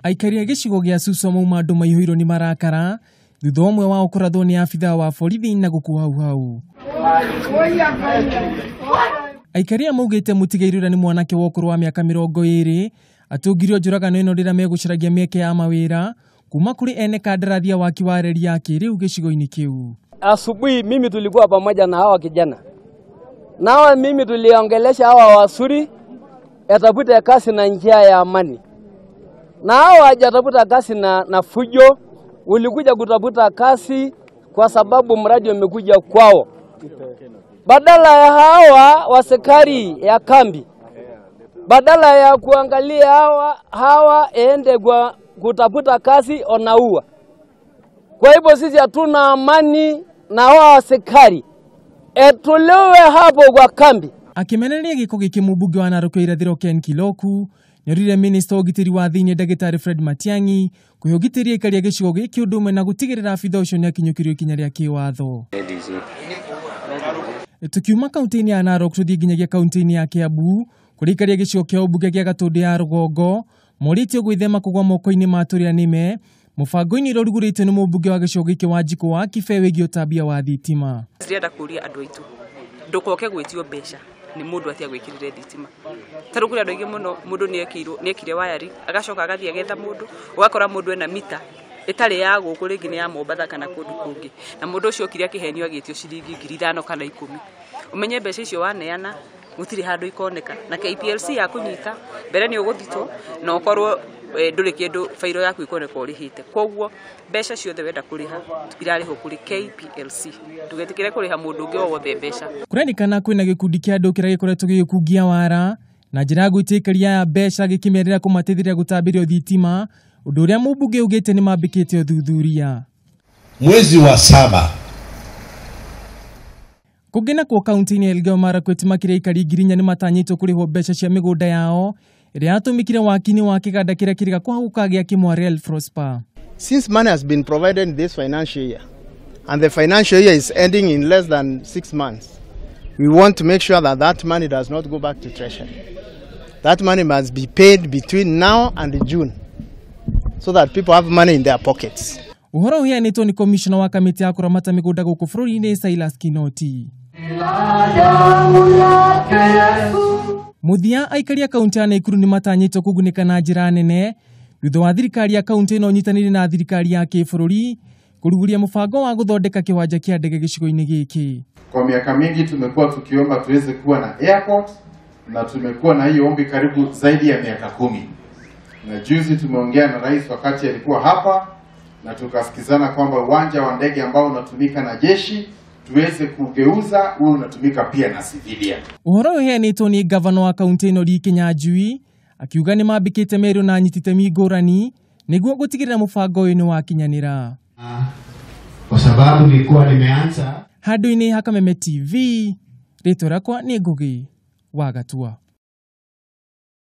Aikari a gĩcigo gĩa Suswa mauma andũ maihũirwo nĩ marakara thutha ũmwe wao kũrathwo nĩ abithaa wa borithi na gũkua hau hau. Aikari aya maugĩte mũtigairĩ ũrĩa nĩ mwanake wa ũkũrũ wa mĩaka 20 atũngirio njũragano ĩno rĩrĩa megũcaragia mĩeke ya mawĩra kuma kũrĩ ene kandarathi ya waki wa reri ya kĩrĩu gĩcigo-inĩ kĩu. Asubuhi mimi tulikuwa pamoja na hawa kijana. Nawa mimi tuliongelesha hawa wasuri etafute kazi na njia ya amani. Na hawa hajatafuta kazi na fujo, ulikuja kutafuta kazi kwa sababu mradi umekuja kwao. Badala ya hawa wasekari ya kambi, badala ya kuangalia hawa ende kwa kutafuta kazi onaua. Kwa hivyo sisi hatuna amani na hawa wasekari, etolewe hapo kwa kambi. Akimenereria gĩko gĩkĩ mũmbunge wa Narok Irathĩro Ken Kiloku nĩorire minista wa ũgitĩri wa thĩinĩ ndagĩtarĩ Fred Matiang'i kũhe ũgitĩri aikari a gĩcigo gĩkĩ ũndũ ũmwe na gũtigĩrĩra abithaa ũcio nĩakinyũkĩrio ikinya rĩa kĩwatho. Tukiuma kaunti-inĩ ya Narok tũthiĩ nginyagia kaunti-inĩ ya Kiambu kũrĩa aikari a gĩcigo kĩa ũmbunge kĩa Gatũndũ ya rũgongo morĩtio gwĩthema kũgwa moko-inĩ ma tũrĩa nĩme mũbango-inĩ ũrĩa ũrugũrĩtio nĩ mũmbunge wa gĩcigo gĩkĩ Wanjikũ wa Kibe wĩgiĩ ũtambia wa thitima. Ndĩrenda kũria andũ aitũ ndũkoke gwĩtio mbeca nĩ mũndũ atia gwĩkĩrĩre thitima. Ta rĩu kũrĩ andũ aingĩ mũno mũndũ nĩekire wayari agacoka agathiĩ agetha mũndũ ũgakora mũndũ ena mita ĩtarĩ ya gũkũ rĩngĩ nĩ ya Mombatha kana kũndũ kũngĩ na mũndũ ũcio okire akĩhenio agĩtio ciringi 5,000 kana 10. Ũmenye mbeca icio waneana gũtirĩ handũ ikoneka na KPLC ya kũnyita mbere nĩ ũgũthitwo na ũkorwo ndũrĩ kĩndũ fairo yaku ikoneka ũrĩhĩte. Koguo mbeca ciothe wenda kũrĩha irarĩhwo kũrĩ KPLC, ndũgetĩkĩre kũrĩha mũndũ ũngĩ o wothe mbeca. Kũrendekana kwĩna gĩkundi kĩa andũ kĩrĩa gĩkoretwo gĩgĩkungia wara na njĩra ya gwĩtia aikari aya mbeca gĩkĩmerĩra kũmateithĩrĩria gũtambĩrio thitima, ũndũ ũrĩa mũmbunge augĩte nĩ mambĩkĩte ũthuthuria. Mwezi wa 7 Kũngĩ nakuo kaunti-inĩ ya Elgeyo Marakwet makĩria aikari 4,000 nĩmatanyĩtwo kũrĩhwo mbeca cia mĩgũnda yao ĩrĩa yatũmĩkire waki-inĩ wa kĩganda kĩrĩa kĩrĩ gakũhagũka gĩa Kimwarer Prosper. Since money has been provided in this financial year and the financial year is ending in less than 6 months, we want to make sure that that money does not go back to Treasury. That money must be paid between now and June so that people have money in their pockets. Ũhoro ũheanĩtwo nĩ commissioner wa kamĩtĩ ya kũramata mĩgũnda gũkũ bũrũri-inĩ Silas Kinoti. Mũthia aikari a kaunti ya Nakuru nĩmatanyĩtwo kũgunĩka na njĩra nene thutha wa thirikari ya kaunti ĩno ĩnyitanĩire na thirikari ya kĩbũrũri kũrugũria mũbango wa gũthondeka kĩwanja kĩa ndege gĩcigo-inĩ gĩkĩ. Kwa miaka mingi tumekuwa tukiomba tuweze kuwa na airport na tumekuwa na hiyo ombi karibu zaidi ya miaka 10. Na juzi tumeongea na rais wakati alikuwa hapa na tukasikizana kwamba uwanja wa ndege ambao unatumika na jeshi tuweze kugeuza uwe unatumika pia na civilian. Ũhoro ũheanĩtwo nĩ gavana wa kaunti ĩno Lee Kinyanjui akiuga nĩ mambĩkĩte mĩario na anyiti itemi ngũrani nĩguo gũtigĩrĩra mũbango ũyũ nĩ wakinyanĩra. Kwa sababu nilikuwa nimeanza handũ-inĩ ha Kameme TV, rĩtwa rĩakwa nĩ Ngũgĩ wa Gatua.